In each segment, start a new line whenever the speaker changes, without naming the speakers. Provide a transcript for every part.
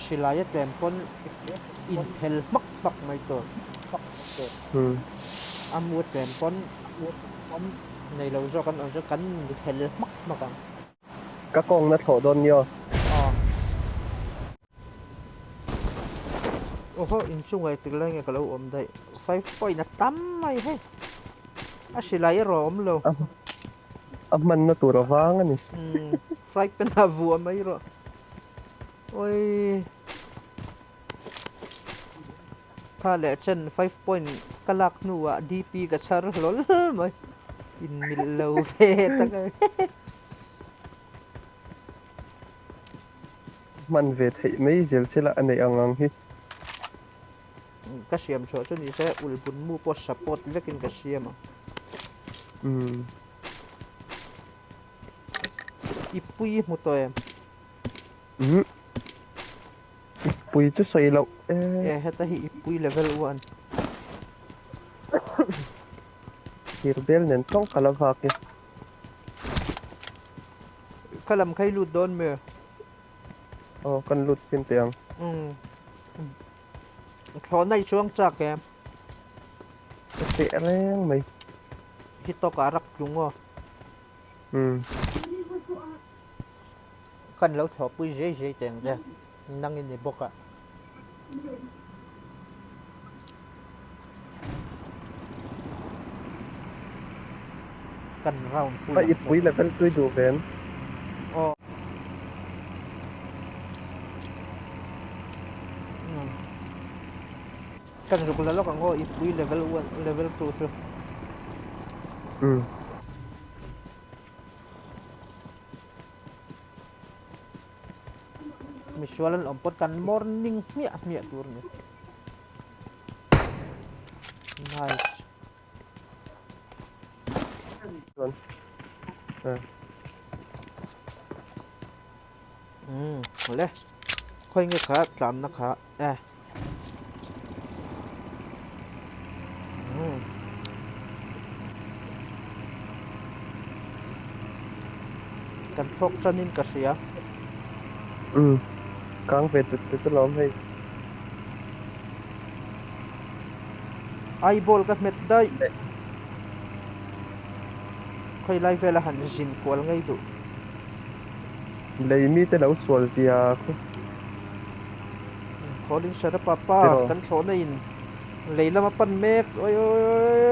Silai a tlem pawn inphel hmak hmak mai tur. A mu a tlem pawn nei lo zawk an awm chuan kan inphel hmak hmak ang.
Ka kawngna thlawh dawn nia.
Aw. Awhaw inchungah tik lai nge ka lo awm daih. 5 point a tam mai hei. A silai erawh a awm lo.
A hmanna tur a vang a ni.
Umm fry pan ah vuah mai rawh. Awii. Kha leh chen 5 point ka lak hnuah DP ka chhar hlawl mai. Inmilh lo ve tak a.
Hman ve theih mai zel se la a neih ang ang hi.
Ka siam chhuah chu nise ulbun mu pawh support vekin ka siam ang.
Umm.
I pui i hmu tawh em?
Umm. I pui chu sawi loh e.
E heta hi i pui level 1.
Thir bel nen tawng ka la vak e.
Kha lam kha i lut dawn mi?
Aw kan lut chin teh ang.
Umm. Thlawhna i chuang chak em?
Ka teh reng mai.
Hi tawkah a rak tlung aw.
Umm.
Kan lo thlawhpui zei zei teh ang che. Nang i ni bawk a. Kan round pui
ang che. Pui level tui duh ve em?
Aw. Kan zuk la lawk ang aw i pui level 1 level 2 chu.
Umm.
Misual an awm pawt kan morning hmiah hmiah tur ni. Nice.
Chuan.
Umm le. Khawi nge kha tlanna kha e. Umm. Kan thlawk tanin ka hria.
Umm. Kang ve tut tut alawm hei.
Eyeball ka hmet daih. Khawi lai vela han zin kual ngei duh.
Lei mite lo sual zia khu.
Calling Shara Papa kan thlawhna in lei lama pan mek oi oi oi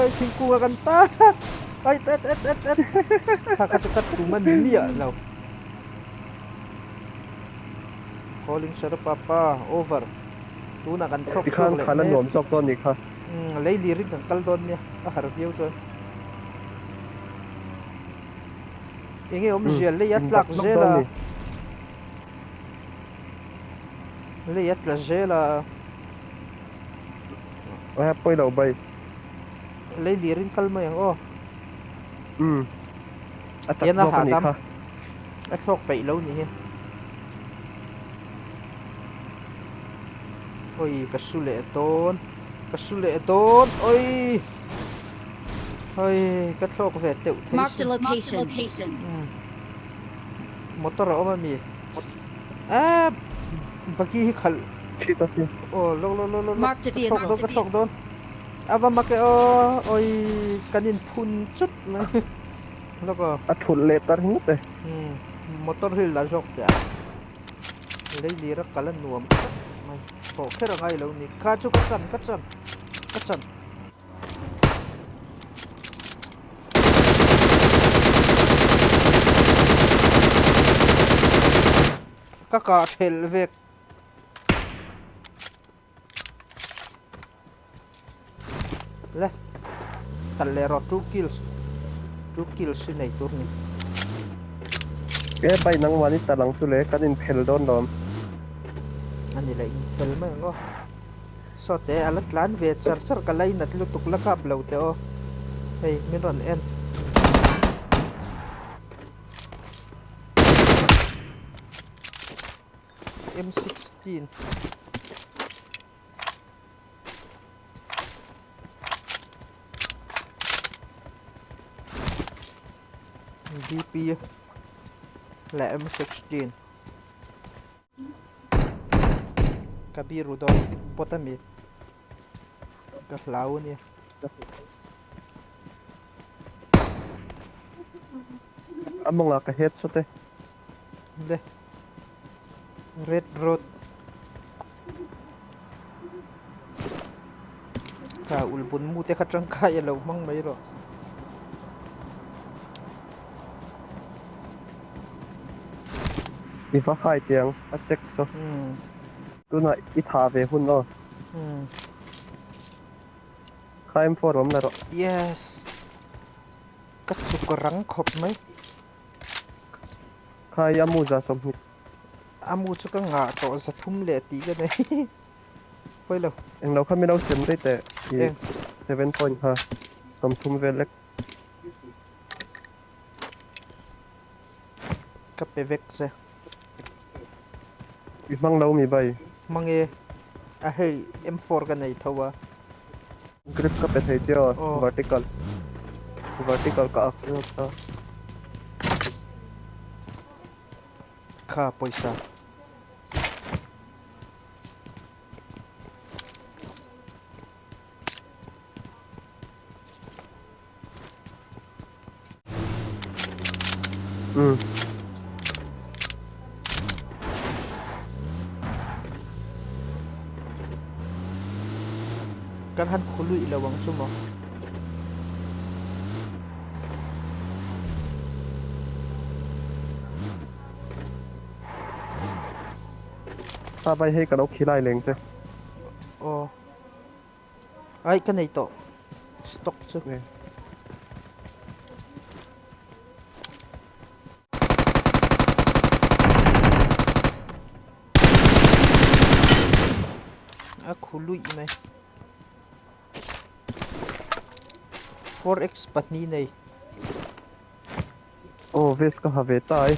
oi thingkung a kan ta ai et et et et kha kha chu ka tum a ni miah lo Calling Shara Papa over tunah kan thlawk chhuak leh
mek nuam zawk dawn ni kha
lei lirin kan kal dawn nia a har viau chuan enge awmzia lei a tlak zel a. Lei a tla zel a.
A pawi lo bai.
Lei lir in kal mai ang aw.
Umm. A chak zawk a nih kha.
A thlawk peih lo nih hi. Oi ka su leh dawn. Ka su leh dawn. Oi. Oi ka thlawk ve teuh thei
Marked a location.
Umm. Motor a awm a mi? Aaa buggy hi khalh
Thit a si.
Aw lawk lawk lawk lawk
Marked a
ka thlawk
vehicle.
dawn ka thlawk dawn a va mak e aw awii kan in phun chut mai lawk aw.
A thulh leh ta ringawt e.
Umm motor hi la zawk teh a lei lir a kal a nuam khawp mai thawh kher a ngai lo ni kha chu ka chan ka chan ka chan. Ka kah thelh vek. Le kal leh rawh two kills two kills hi nei tur ni.
E pai nangmah ni tal ang chu le kan inphel dawn lawm.
Ani leh inphel mai ang aw. Saw te a la tlan ve char char ka lainat lutuk la kap lo teh aw hei min rawn en. M16 DP leh M16. Ka biru dawn bawt a mi. Ka hlau a nia.
A mawngah ka headshot e.
Le. Red road. Ka ulbun mu te kha tangkai a lo hmang mai rawh.
I va hai tiang a check chu. Tunah i tha ve hun aw. Kha M4 awm la rawh.
Yes. Ka chuk rang khawp mai.
Kha i amu za 20.
Amu chu ka ngah tawh 300 leh tih ka nei. Pawi lo.
Englo kha min lo sem daih teh i seven point kha 30 vel lek.
Ka pe vek che.
I hmang lo mi bai.
Hmang e. A hei M4 ka nei tho a.
Grip ka pe thei che aw vertical. Vertical ka ak zawk ta.
Kha pawisa.
Umm.
Kan han khu luih lo ang chu maw?
A vai hei ka lo khilai leng che.
Aw. Ai ka nei tawh stock chu. A khu luih mai. 4x 2 nei.
Aw vest ka ha ve ta e.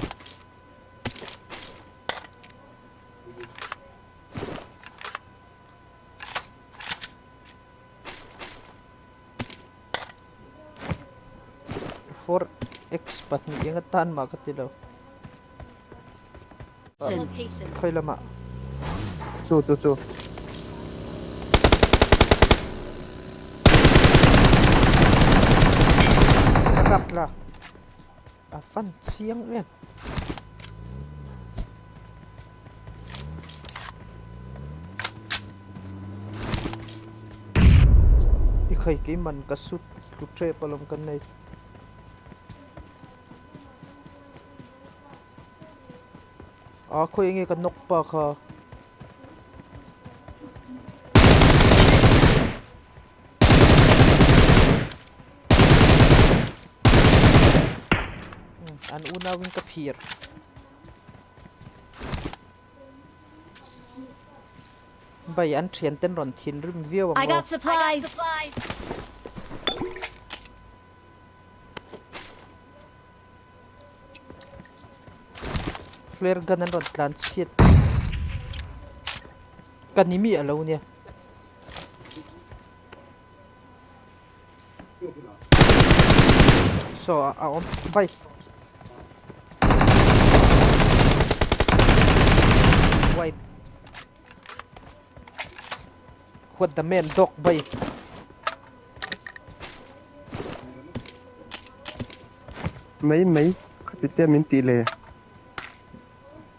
4x 2 eng atan mah ka ti lo. Khawi lamah.
Chu chu chu.
Ka kap tla. A fan chiang em. I khai keiman ka sut tlu tep alawm kan nei. A khawi enge ka nawk pa kha. An unauin ka phir. Bai an thian ten rawn thinrim viau ang
I
aw.
got supplies.
Flare gun an rawn tlan chhiat ka ni miah lo nia. Saw a awm vai. Wipe. What the man dog bay.
Mai mai khati te min tih le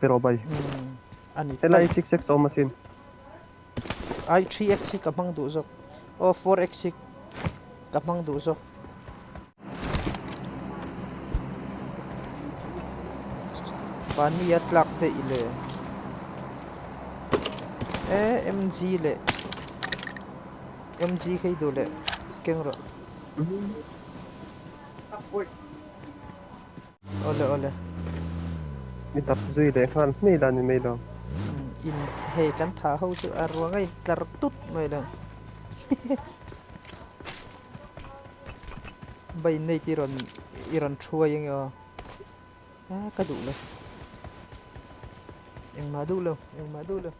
pero bai.
Ani
Helai 6x awm asin.
Ai 3x hi ka hmang duh zawk. Aw 4x hi ka hmang duh zawk. Mahni a tlak daih le. E MG leh MG kha i duh leh keng rawh. Awle awle.
I dap zui leh nghal hmel a ni mai lo.
In hei kan thah ho chu a ruang a in tlar tut mai lo. Bai nei ti rawn i rawn thuai ange aw. A ka duh lo. Engmah duh lo engmah duh lo.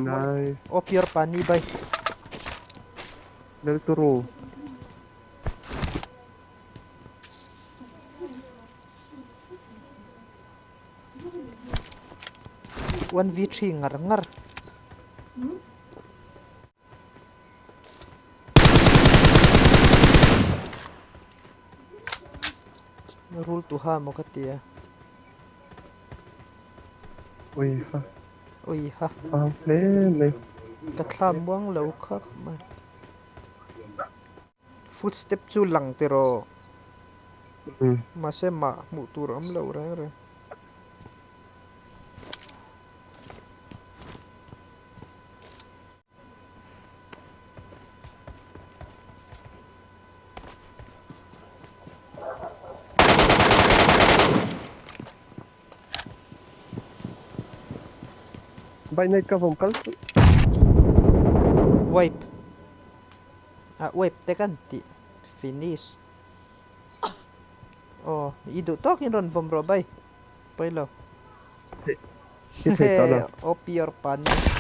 Nice.
Aw pure pani bai.
Lal turu.
One v three ngar ngar. Rul tuha maw ka ti a.
Ui ha.
Ui ha.
Vang hle mai.
Ka thla muang lo khap mai. Footstep chu lang tiraw. Mahse mah hmuh tur awm lo reng reng.
By night ka vawm kal chu.
Wipe. Ah wipe te kan tih finish. Aw i duh tawkin rawn vawm rawh bai. Pawi lo.
I thei tawh lo.
Aw pure pani.